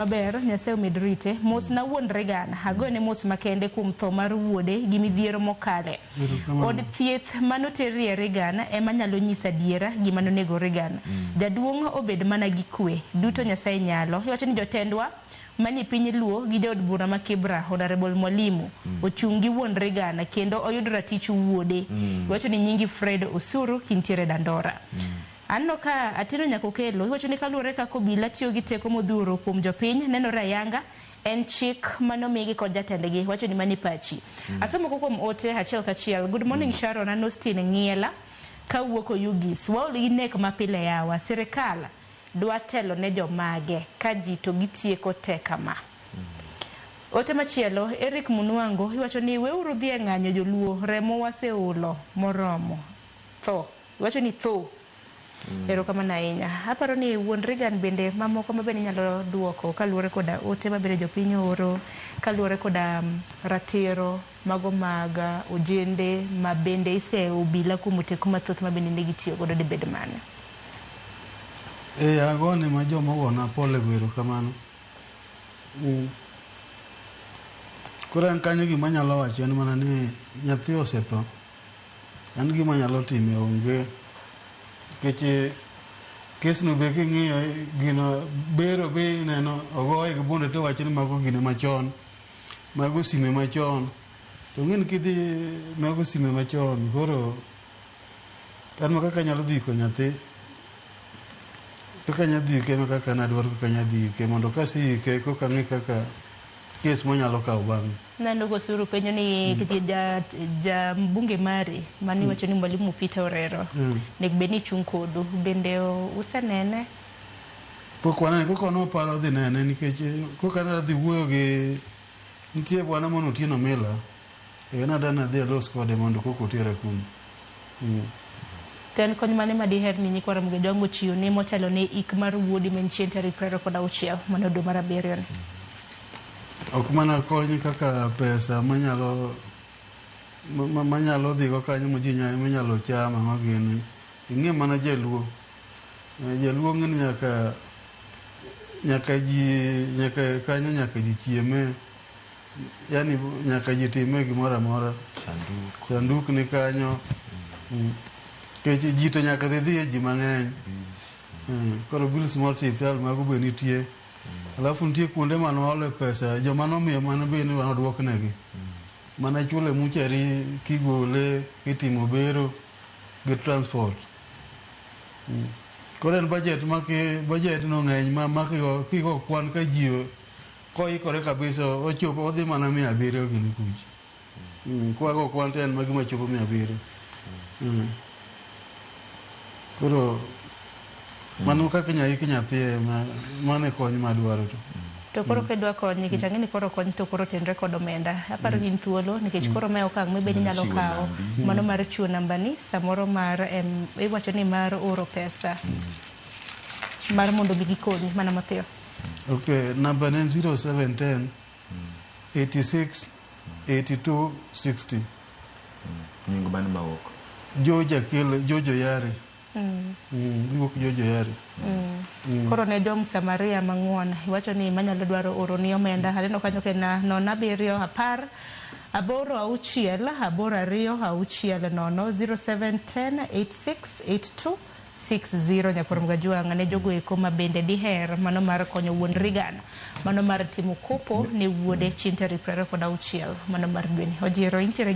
Maber, Nyasaye omed rite. Mos na wuon Regan, agoyone mos makende kuom tho mar wuode gi midhiero mokale. Od thieth manoterie Regan ema nyalo nyiso adiera gima nonego Regan. Jaduong' obed mana gi kwe. Duto Nyasaye nyalo. Iwacho ni jotendwa manie piny Luo gi jaod bura ma Kibra, Honorable Mwalimu, ochung' gi wuon Regan kendo oyud ratich wuode. Iwacho ni nyingi Fred Osuru kintiere Dandora. Aneno ka Atieno Nyakokelo iwacho ni kaluwore kaka obila tiyo gi teko modhuro kuom jopiny nenore ayanga en chik mane omigi kod jatendgi. Wacho ni mano e pachi. Asomo moko kuom ote achiel kachiel. Good morning Sharon, an Austin Ng'iela kawuok Oyugis. Waol gi nek ma pile yawa. Sirkal dwa telo ne jomage ka ji to gitieko te kama. Ote machielo, Eric Munwango iwacho ni weuru dhi e ng'anyo joluo, remo waseolo moromo. Tho. Iwacho ni tho. Erokamano ahinya. Aparo ni wuon Reagan bende mamoko ma bende inyalo duoko kaluwore koda ote ma bende jopiny oro, kaluwore koda ratiro mago mag ojende ma bende iseyo obila kuom oteku mathoth ma bende ne gitiyo godo dibed mane? Ee, agone ma joma ogona pole go erokamano. Koro an kanyo gima anyalo wacho en mana ni nyathi osetho. An gima anyalo time onge nikech kes no be king'iyo gino bero be ineno ogoye gi bunde to iwacho ni mago gine machon, mago sime machon. To ing'e ni kidhi mago sime machon koro an ma kaka anyalo dhi iko nyathi, kaka anyalo dhi ike ema kaka an adwaro kaka anyalo dhi ike mondo kaseike koka ang'e kaka kes monyalo kawo bang'e. Nano Gosuru penjo ni nikech ja, ja mbunge mari mane iwacho ni Mwalimu Peter Orero nego bed ni chung' kodu bende usenene? Pok wanene, koka noparo dhi nene nikech koka nadhi wuoyo gi nitie bwana moro Otieno Mila eh, nada nadhi alos kode mondo koka otera kuno. To en kony mane ma diher ni nyikwa Ramogi Ojwang' ochiwni motelo ne ik mar wuodi ma en chieng' tarik 26 mano dwe mar abiriyo ni? Ok mana kony kaka pesa manyalo manyalo dhigo kanyo ma ji minyalo cham ang'o gini. Ing'e mana jaluo. Jaluo ng'e ni nyaka nyaka ji nyaka kanyo nyaka ji chieme. Yaani nyaka ji time gimoro amora. Sanduk. Sanduk ni kanyo. Nikech ji to nyaka dhi dhiye ji mang'eny. Koro bills mar osiptal mago be nitie. Alafu nitie kuonde mane waole pesa, joma nomiyo mano be ni waduoknegi. Mana chule muchari kigole, kitimo bero gi transport. Koro en budget ma ki budget no ng'eny ma ma kigo kigo kwan ka ji koikore kabisa ochopo odhi mana 700 gini kucha. Kwago kwan to en ma gima chopo 700. Koro mano kaka inya ik nyathi ema mano e kony madwaro to. To koro kidwa kony nikech ang'e ni koro kony to koro otenre kod omenda. Aparo ni in thuolo nikech koro mae okang' ma bende inyalo Chiwo kawo nambi. mano mar chiwo nambani samoro mar iwacho ni mar oro pesa mar mondo mi gikonyi mana mapiyo. Okay, namba ne en 0710 86 82 60. Nying mane mawuok? George Akelo, George Oyare. Giwuok George Oyare. Koro ne jo Msamaria mang'won iwacho ni manyalo dwaro oroni omenda aneno kanyo ka en 0 7 10 8 6 8 2 6 0 07 10 86 82 60 Nyakwar Mgajwang' ne jogo eko ma bende diher mano mar konyo wuon Regan mano mar timo kopo ne wuode chieng' tarik 26 mano mar dweni. Ojiero intiere.